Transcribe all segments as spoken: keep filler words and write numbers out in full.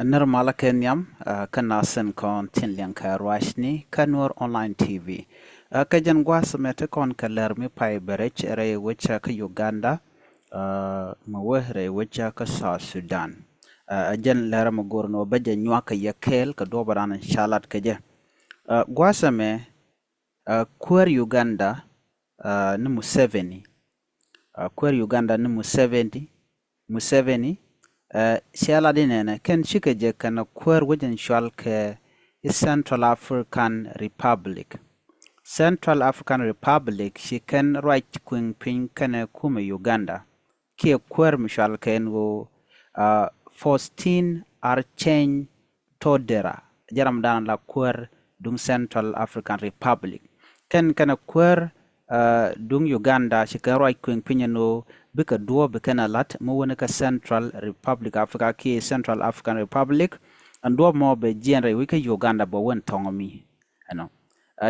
Nir malä kɛ nhiam, kä nasin kɔn tin liɛŋ kɛ ruacni kä Nuer Online T V. Kä jɛn gua̱a̱th mɛ ti kɔn kɛ lɛr mi pay bɛ rɛc rɛy wecä kä Uganda, mɛ wä rɛy wecä kä South Sudan. Ɛ jɛn lɛr mɛ go̱r ni wä bä jɛ nyuak kɛ yɛ kɛɛl kɛ duɔpä dan ca lat kɛ jɛ. Gua̱a̱th mɛ kuäär Uganda ni Museveni. Kuäär Uganda ni Museveni, Museveni, cɛ lat inɛnɛ kɛn cikɛ jɛ kɛn kuäär wec in cual kɛ Central African Republic. Central African Republic ci kɛn ruac kui̱ŋ piny kɛnɛ kumɛ Uganda. Kiɛ kuäär mi cual kɛn ɣöö Faustin Archange Touadera, jɛ ram dan la kuäär duŋ Central African Republic. Kɛn kɛnɛ kuäär duŋ Uganda ci kɛn ruac kui̱ŋ piny ɛn ɣöö bikɛ duɔ̱ɔ̱p bi kɛn a lat mi wäni kä Central Republic Africa kiɛ Central African Republic. Ɛn duɔ̱ɔ̱p mɔ bɛ jiɛn rɛy wi̱c kä Uganda bɛ wen thɔŋ mi ɛnɔ.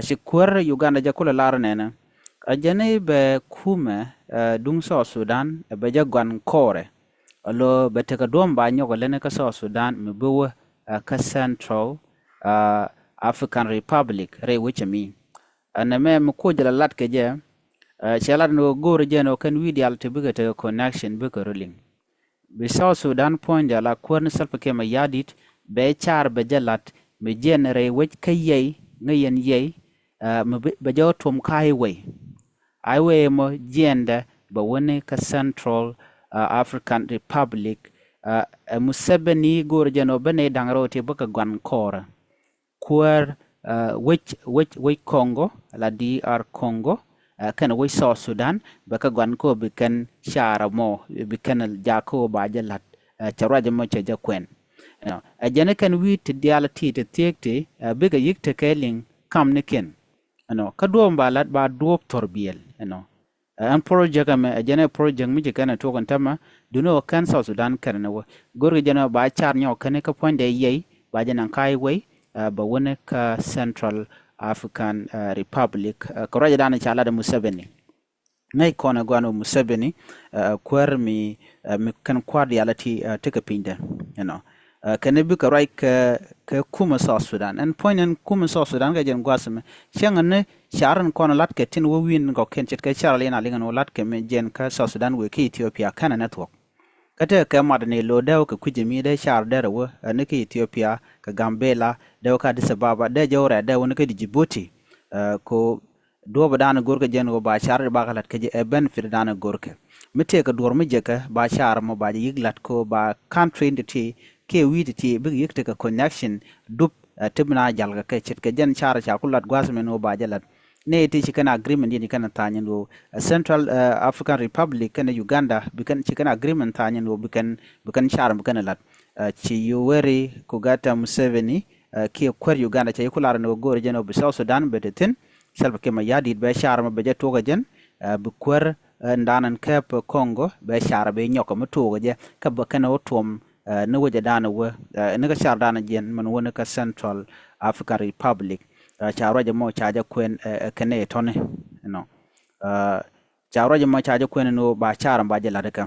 Ci kuäär Uganda jɛ kulɛ lar nɛnɛ, ɛ jɛn i̱ bɛ kumɛ duŋ South Sudan ɛ bɛ jɛ gɔan kɔɔrɛ. Alo bɛ tekɛ duɔ̱ɔ̱p ba nyɔk ɛ lɛn kä South Sudan mi bi wä kä Central African Republic rɛy wecä mi. Ɛn ɛmɛ mi kuɔ jɛ la lat kɛ jɛ, cɛ lat ni wä go̱o̱rɛ jɛ ni wä kɛn wi̱i̱ diaal ti bikɛ tekɛ connection bikɛ rɔ liŋ. Bi South Sudan puɔ̱nydɛ la kuäär ni Salva Kiir Mayardit bɛ car bɛ jɛ lat mi jiɛn rɛy wec kä yɛy ŋäc yɛn yɛy, mi bɛ jɛ wä tuɔm kä highway. Highway mɔ jiɛndɛ bɛ wäni kä Central African Republic. Ɛ Museveni go̱o̱rɛ jɛ ni wä bä nɛy da̱ŋ rɛw ti bä kɛ gua̱n kɔɔrɛ. Kuäär wec wec wec Congo la D R Congo kɛn wec South Sudan bɛ kɛ gua̱n kä bi kɛn car mɔ bi kɛn jakä ba jɛ lat. Cɛ ruac mɔ cɛ jɛ kuɛn. Ɛ jɛn kɛn wi̱i̱ ti diaal ti ti thiek ti bikɛ yik tekɛ liŋ kam ni kiɛn. Ɛnɔ kä duɔ̱ɔ̱p ba lat ba duɔ̱ɔ̱p thɔr biɛl ɛnɔ. Ɛn project ɛmɛ ɛ jɛn ɛ project mi ci kɛn ɛ tuɔk ɛn tämɛ duni ɔ kɛn South Sudan kɛn ni wä. Go̱rkɛ jɛn ɛ ba car nyɔk kɛn kä puɔ̱nydɛ yɛy ba jɛ naŋ kä highway bɛ wäni kä Central African Republic. Kɛ ruacɛ dan ca lat ɛ Museveni. Ŋäc kɔn ɛ guan ɛ Museveni kuäär mi mi kɛn kua̱r diaal ti tekɛ pinydɛ ɛnɔ. Kɛn bikɛ ruac kɛ kɛ kumɛ South Sudan. Ɛn puɔ̱ny ɛn kumɛ South Sudan kɛ jɛn gua̱a̱th mɛ cäŋ ni car in kɔn lat kɛ tin wä wi̱i̱n kɔkiɛn ce̱tkɛ car liɛn a liŋ ɛn wä lat kɛ mi jɛn kä South Sudan wëë kä Ethiopia kɛnɛ ni thuɔ̱k. Kä tekɛ kɛ mat ni lo̱o̱ dee wä kɛ kui̱c mi dee car dee rɛ wä ni kä Ethiopia kɛ Gambela dee wä kä Addis Ababa dee jɛ wä rɛɛ dee wä ni kä Djibouti. Ko duɔ̱ɔ̱p dan go̱rkɛ jɛn wä ba car di bakɛ lat kɛ jɛ ɛ benefit dan go̱rkɛ. Mi tëëkɛ duɔ̱ɔ̱r mi jɛkɛ ba car mɔ ba jɛ yik lat ko ba country in ti ti kiɛ wi̱i̱ ti ti bikɛ yik tekɛ connection dup. Tip na jal kɛ kɛ ce̱tkɛ jɛn car ca ku lat gua̱a̱th mɛn wä ba jɛ lat. Nɛ ti ci kɛn agreement yɛn ci kɛn tha̱a̱ny ɛn wä Central African Republic kɛn Uganda bi kɛn ci kɛn agreement tha̱a̱ny ɛn wä bi kɛn bi kɛn car bi kɛn lat. Ci Yoweri Kugata Museveni kiɛ kuäär Uganda ca yi ku lar ɛn wä go̱o̱r jɛn wä bi South Sudan bɛ ti thi̱n. Salva Kiir Mayardit bɛ car mɛ bɛ jɛ tuɔk ɛ jɛn bi kuäär ɛn dan ɛn kɛp Congo bɛ car bɛ nyɔk mi tuɔk ɛ jɛ kä bɛ kɛn wä tuɔm ni wecɛ dan wä ni kä car dan jiɛn mɛn wä ni kä Central African Republic. Ca ruacɛ mɔ ca jɛ kuɛn kɛn ɛ tɔni ɛnɔ. Ca ruacɛ mɔ ca jɛ kuɛn ni wä ba car ba jɛ lat kä.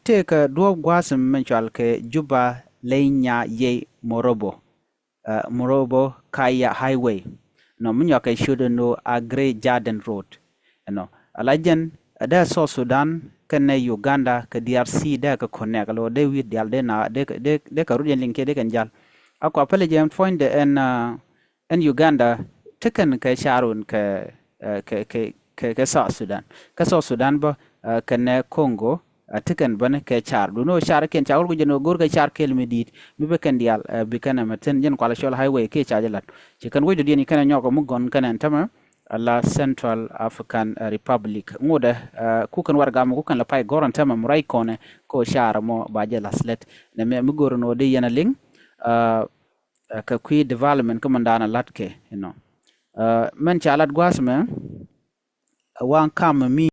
Tëëkɛ duɔ̱ɔ̱p gua̱a̱th mɛn cual kɛ Juba Lenya Yei Morobo. Morobo Kaya Highway. Nɔ mi nyuakɛ ciötdɛ ni wä Aggrey Garden Road. Ɛnɔ ala jɛn ɛ dee South Sudan kɛnɛ Uganda kɛ D R C dee kɛ connect lo dee wi̱i̱ dial dee na dee dee kɛ rut yɛn liŋ kiɛ dee kɛn jal. A kua pɛlɛ jɛn puɔ̱nydɛ ɛn ɛn Uganda ti kɛn kɛ car wun kɛ kɛ kɛ kɛ South Sudan. Kä South Sudan bä kɛnɛ Congo. Ti kɛn bäni kɛ car duni wä car kiɛn ca wä ku jɛn wä go̱r kɛ car kɛl mi di̱i̱t mi bɛ kɛn diaal bi kɛn ɛmɛ thi̱n jɛn kualɛ cɔl highway kiɛ ca jɛ lat. Ci kɛn wecdu diɛn ci kɛn nyɔk mi gɔn kɛn ɛn tämɛ ala Central African Republic ŋudɛ ku kɛn warɛgak mɔ ku kɛn la pay gɔ̱r ɛn tämɛ mi ruac kɔnɛ kɛ wä car mɔ ba jɛ lath lät. Nɛ mɛ mi go̱r ni wä di yɛn a liŋ kɛ kui̱ development kä mɛn da̱a̱n a lat kɛ inɔ. Mɛn ca lat gua̱a̱th mɛ waŋ kam mi